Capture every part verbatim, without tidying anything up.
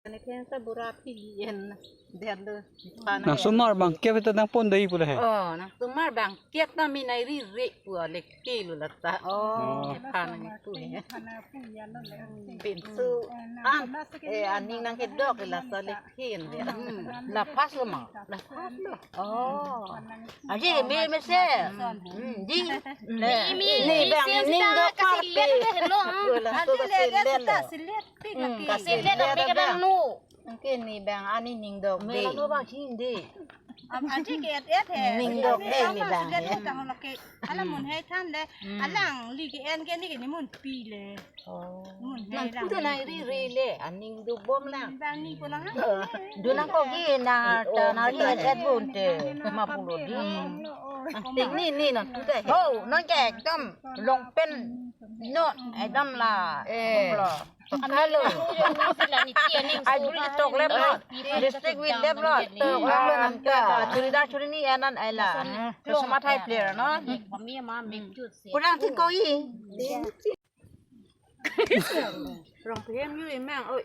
Ni thengta bura phi en der lo. Nang sumar bangkep ta nangpon dei pu le he. Oh, nang sumar bangkep ta mi nai ri ri pu le ke lo lata. Oh. Pan ni pu he. Pinso an, eh, aning nangkedok la sa le ke en. La pas lo ma. La pas lo. Oh. Aji mi mesen. Hmm, di. Mi, mi, ni mi bang sales ning ta dok kasi karpe. Let lo, hello, hmm. Bola. Ante to le kasi dia let sudah lo. Silet pik. Hmm, lagi. Kasi let lo, let mi lo ke bang. Bang nu. Mungkin ni bang ani ning dok. Mi de. Lo nu bang sing de. Am, ante ke et et he. Ning dok de ni bang. Silet he. Lo tang lo ke. Ala mun he than de. Hmm. Alang li ke en ke ni ke ni mun pi le. Oh. Mun he. Nang lang. Pu ta nai ri ri le, aning do bom lang. Bang ni ko lang. Eh, do nang ko gi na ta na ri et et bun te. Ma pulo di. Hmm. Ting ni ni nang tu ta he. Oh, nang ke ekdom long pen. No, ekdom la. Eh. Lo. Hello. Ai bul tok lep lo. Lipstick win lep lo. Tok lep lo nang ka. Churidar churini anan ai la. Chosma thai player no. Kami ma make juice. Kurang ti koi. Rong phem yu imang oi.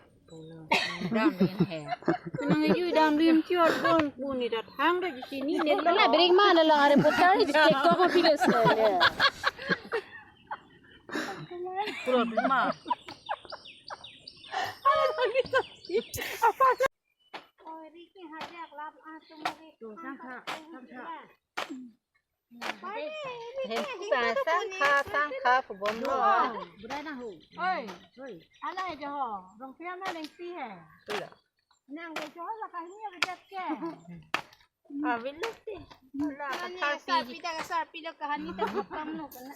Dam rin he. Nang yu dam rin chot bon puni dat hang da sini ne. La bring ma la la reporter hi ke ko ma pilos. Pura bring ma. Oi, Ricky hajak lap ah tumari. Tuh, sangkha, sangkha. Hei, sangkha, sangkha, pubom lo. Bura na hu. Oi. Oi. Ala hai jo ho. Rong pia ma lengsi hai. Tula. Nang hai jo la kahini ya bejat ke. Ah, bilu si. Ala, nani kasar pi. Sarpi da kasar pi lo kahani ta kam lo kana.